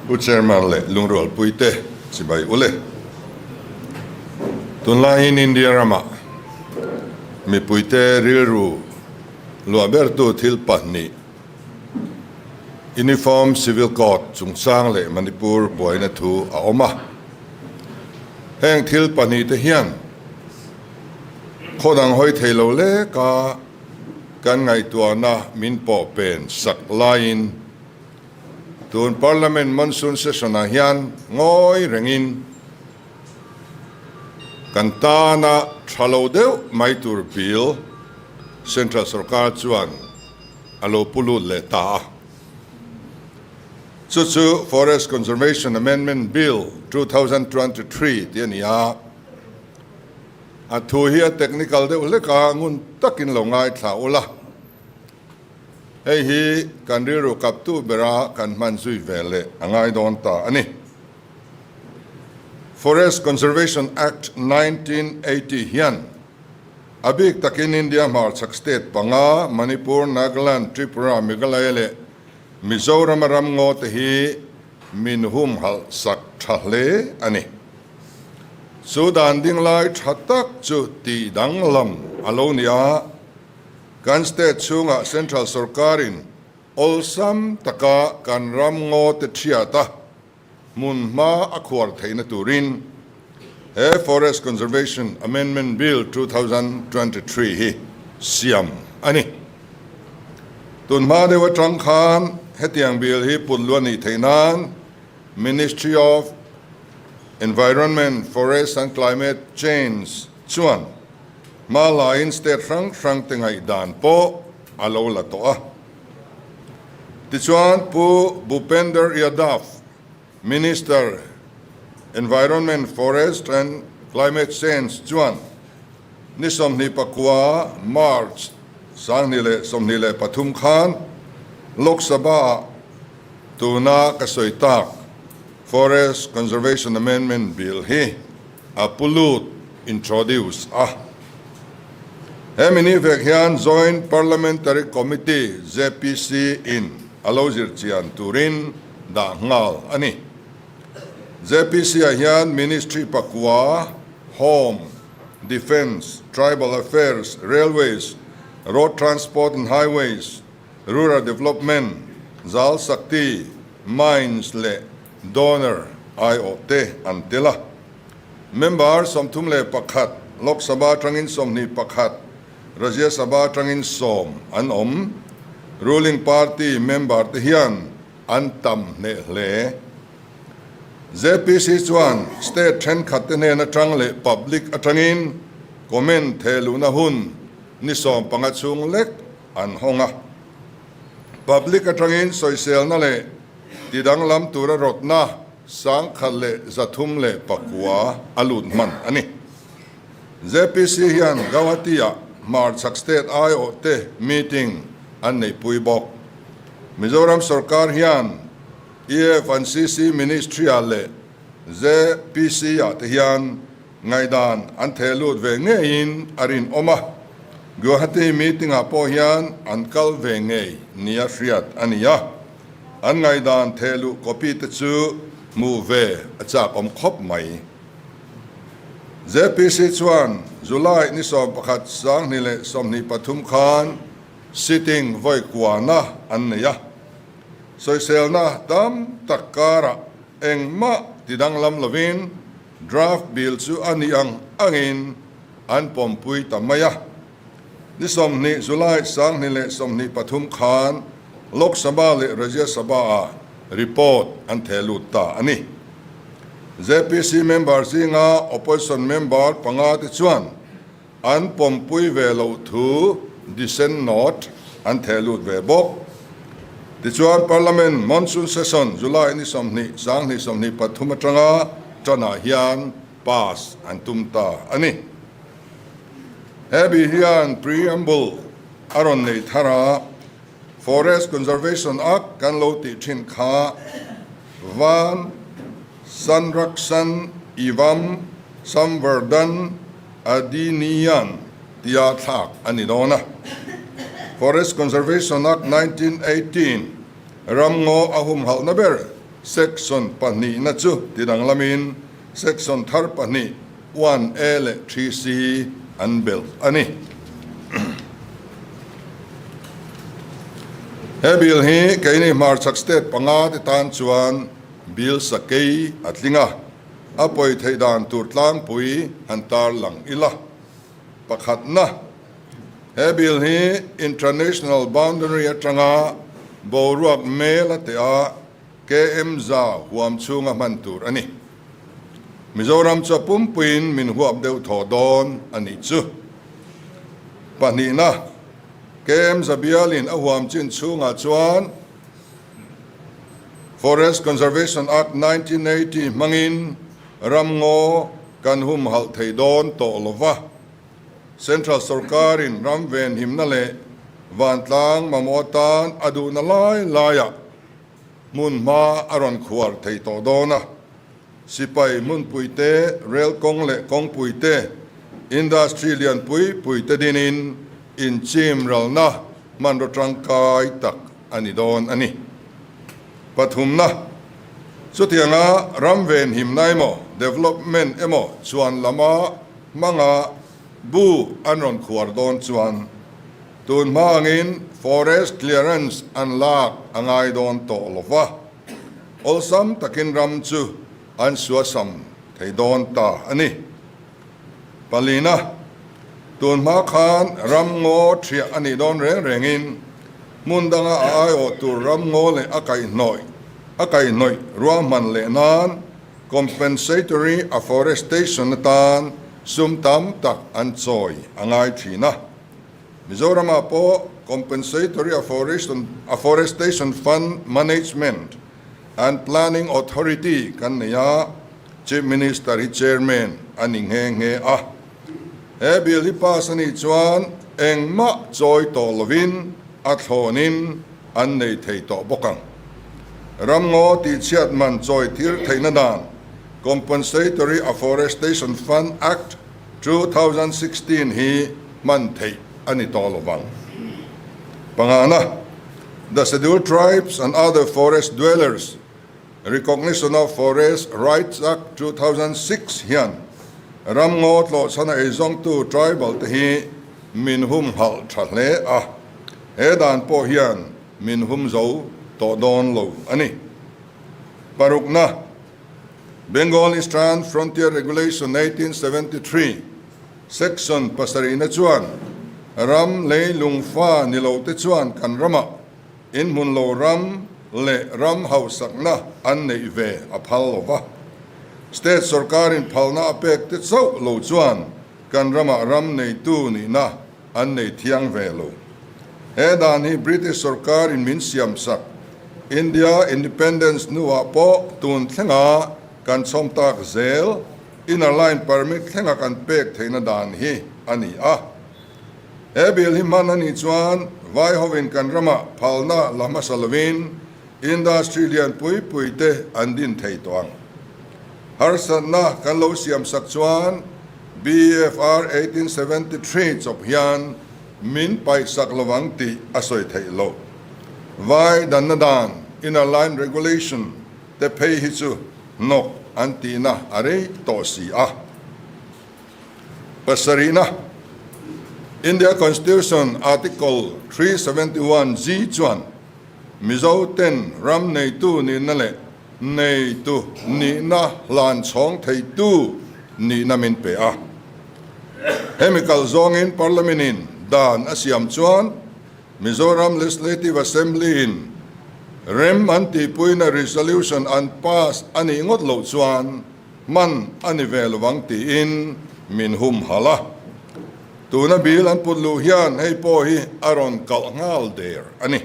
Pu Chairman leh lungrualpuite chibai ule. Tunlaiin India ramah mipuite rilru luah bertu thil pahnih, Uniform Civil Code chungchang leh Manipur buaina thu a awm a. Heng thil pahnihte hian khaw dang hawi thei lo leka kan ngaihtuahna min pawh pen sak laiin tun Parliament Monsoon Session-ah hian ngawi rengin kan tana tha lo deuh mai tur bill Central sorkar chuan a lo pu lut leh ta a. Chu chu Forest Conservation Amendment Bill 2023 tih a ni a. A thu hi a technical deuh hlek a, ngun takin lo ngaithla ula. Hei hi kan rilru kaptu bera kan hman zui ve leh a ngai dawn ta a ni. Forest Conservation Act 1980 hian a bik takin India hmarchhak state panga, Manipur, Nagaland, Tripura, Meghalaya leh Mizorama ramngaw te hi min humhalh sak tha hle a ni. Chu dan ding lai tha tak chu tih danglam a lo ni a, kan state chhungah central sorkarin awlsam taka kan ramngaw te thiat a, hmun hma a khuar theihna turin he Forest Conservation Amendment Bill 2023 hi siam a ni. Tun hma deuh atang khan hetiang bill hi put luah nih theih nan Ministry of Environment, Forest and Climate Change chuan hma laiin state hrang hrang te ngaihdan pawh a lo la tawh a. Tichuan Pu Bhupender Yadav, Minister, Environment, Forest and Climate Change chuan ni 24 March 2023 khan Lok Sabha-ah tuna ka sawi tak Forest Conservation Amendment Bill hi a pu lut, introduce, a. He mini vek hian Joint Parliamentary Committee, JPC, in a lo zir chian turin dah nghal a ni. JPC-ah hian Ministry pakua, Home, Defence, Tribal Affairs, Railways, Road Transport and Highways, Rural Development, Jal Shakti, Mines leh Donor aiawh te an tel a. Member 31, Lok Sabha atangin 21, Rajya Sabha atangin sawm an awm. Ruling party member te hian an tam hneh hle. ZPC chuan state thenkhat te hnen atang leh public atangin comment thehluhna hun ni 15 chhung lek an hawng a. Public atangin sawiselna leh tidanglam tura rawtna 1309 a lut hman a ni. ZPC hian Gauhati-ah Hmarchhak State aiawhte meeting an neihpui bawk. Mizoram sorkar hian EF and CC Ministry-ah leh ZPC-ah te hian ngaihdan an theh lut ve ngeiin a rinawm a, Guwahati meeting-ah pawh hian an kal ve ngei nia hriat a ni a. An ngaihdan theh luh copy te chu hmuh ve a chak awm khawp mai. ZPC chuan July ni 11 2023 khan sitting vawi kuana an nei a, sawiselna tam tak karah engmah tidanglam lovin draft bill chu a nih ang angin an pawmpui ta mai a. Ni 20 July 2023 khan Lok Sabha leh Rajya Sabha-ah report an theh lut ta a ni. ZPC member zinga opposition member panga te chuan an pawmpui ve loh thu dissent note an theh lut ve bawk. Tichuan Parliament Monsoon Session July ni 20 2023 atanga tanah hian pass an tum ta a ni. He bi hian preamble a rawn nei thar a, Forest Conservation Act kan lo tih thin kha Van Sanrakshan Evam Samvardhan Adhiniyan tia thlak a ni dawn a. Forest Conservation Act 1918 ramngaw a humhalhna ber. Section pahnihna chu tidanglamin Section thar pahnih, 1A leh 3C an belh a ni. He bill hi keini hmarchhak state panga te tan chuan bill sakei a tling a, a pawi theih dan tur tlangpui han tarlang ila. Pakhatna, he bill hi international boundary atanga boruak mel a teh a, KM za huam chhunga hman tur a ni. Mizoram chu a pumpuiin min huap deuh thaw dawn a nih chu. Pahnihna, KM za bialin a huam chin chhungah chuan Forest Conservation Act 1980 hmangin ramngaw kan humhalh thei dawn tawh lo va. Central sorkarin ram venhimna leh vantlang mamawh atan a duhna lai laiah hmun hma a rawn khuar thei tawh dawn a. Sipai hmunpui te, rel kawng leh kawngpui te, industry lianpui pui te dinin inchim ralna hmanraw tangkai tak a ni dawn a ni. Pathumna, Chutianga ram venhimna emaw, development emaw chuan lama hmanga bu an rawn khuar dawn chuan tun hma angin forest clearance an lak a ngai dawn tawh lo va, awlsam takin ram chu an suasam thei dawn ta a ni. Palina, Tun hma khan ram ngaw thiah a nih dawn reng rengin hmun danga a aiawh tur ram ngaw leh a kaihhnawih a kaihhnawih ruahman leh nan compensatory afforestation atan sum tam tak an chawi a ngai thin a. Mizoramah pawh Compensatory Afforestation Fund Management and Planning Authority kan nei a, Chief Minister hi Chairman a ni nghe nghe a. He bill hi pass a nih chuan engmah chawi tawh lovin a thlawnin an nei thei tawh bawk ang. Ramngaw tihchhiat man chawi tir theihna dan Compensatory Afforestation Fund Act 2016 hi hman theih a ni tawh lo vang. Pangana, The Scheduled Tribes and Other Forest Dwellers Recognition of Forest Rights Act 2006 hian ramngaw tlawhchhana eizawngtu tribal te hi min humhalh tha hle a, he dan pawh hian min hum zo tawh dawn lo a ni. Parukna, Bengal Eastern Frontier Regulation 1973, Section pasarihna chuan ram leilung fa ni lo te chuan kan ramah inhmun lo ram leh ram hausakna an neih ve a phal lo va. State sorkarin phalna a pek te chauh lo chuan kan ramah ram neitu nihna an nei thiang ve lo. He dan hi British sorkarin min siamsak India Independence hnuah pawh tun thlenga kan chhawm tak zel Inner Line Permit thlenga kan pek theihna dan hi a ni a. He bill hi hman a nih chuan vai hovin kan ramah phalna la hmasa lovin industry lian pui pui te an din thei tawh ang. Harsatna kan lo siamsak chuan BFR 1873 chawp hian min paihsak lovang tih a sawi theih loh. Vai danna dan, Inner Line Regulation, te phei hi chu hnawk an tihna a rei tawh si a. Pasarihna, India Constitution Article 371G chuan Mizo ten ram neitu nihna leh neitu nihna hlan chhawng theitu nihna min pe a. Hemi kal zawngin Parliament-in dan a siam chuan Mizoram Legislative Assembly-in rem an tihpuina resolution an pass a nih ngawt loh chuan hman a ni ve lovang tiin min humhalh a. Tuna bill an put luh hian hei pawh hi a rawn kalh nghal der a ni.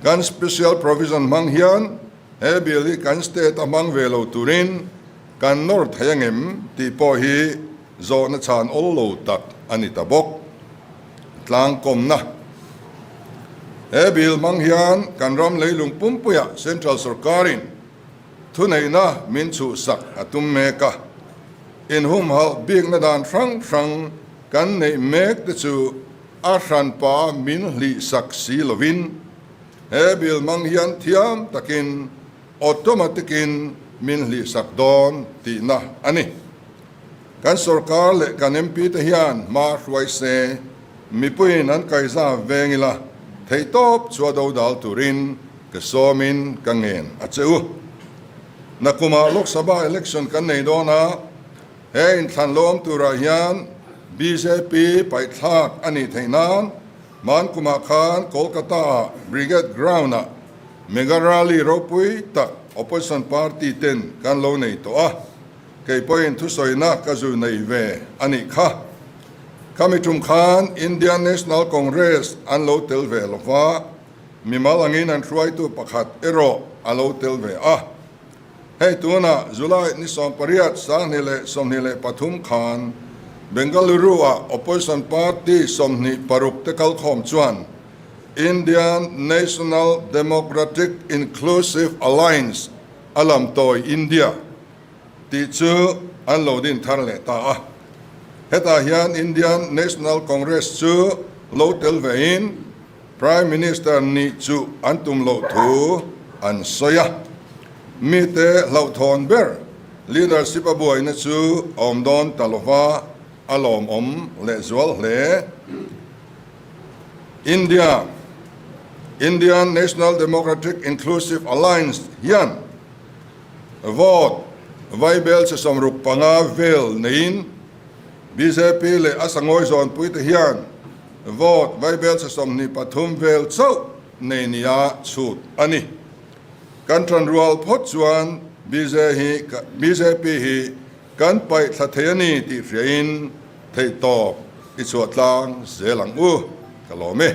Kan special provision hmang hian he bill hi kan state a hmang ve lo turin kan nawr thei angem tih pawh hi zawhna chhan awl lo tak a ni ta bawk. Tlangkawmna He bill hmang hian kan ram leilung pumpuiah Central sorkarin Thuneihna min chhuhsak a tum mek a, inhumhalh bikna dan hrang hrang kan neih mek te chu a hranpa min hlihsak si lovin he bill hmang hian thiam takin automatic in min hlihsak dawn tihna a ni. Kan sorkar leh kan MP te hian hma hruai se, mipuiin an kaiza veng ila theihtawp chu a dodal turin ka sawmin ka ngen a che u. Nakumah Lok Sabha election kan nei dawn a, he inthlan lo awm turah hian bjp paihthlak a nih theih nan Hmankumah khan Kolkata-ah Brigade Ground-ah Mega Rally ropui tak Opposition Party ten kan lo nei tawh a, kei pawhin thusawina ka zu nei ve a nih kha. Khami tum khan Indian National Congress an lo tel ve lo va, mimal angin an hruaitu pakhat erawh a lo tel ve a. Hei tunah July ni 18 2023 khan Bengaluru-ah opposition party 26 te kalkhawm chuan Indian National Democratic Inclusive Alliance a lamtawi India tih chu an lo din thar leh ta a. Hetah hian Indian National Congress chu lo tel vein Prime Minister nih chu an tum loh thu an sawi a. Mite hlauhthawn ber leadership a buaina chu a awm dawn ta lova a lawmawm lehzual hle. India, Indian National Democratic Inclusive Alliance hian vote vaibel che 65 vel neiin bjp leh a sangawi zawnpuite hian Vote vaibelchhe 23 vel chauh nei nia chhut a ni. Kan tanrual phawt chuan bjp hi kan paih thla thei a ni tih hriain theihtawp i chhuah tlang zel ang u. Ka lawm e.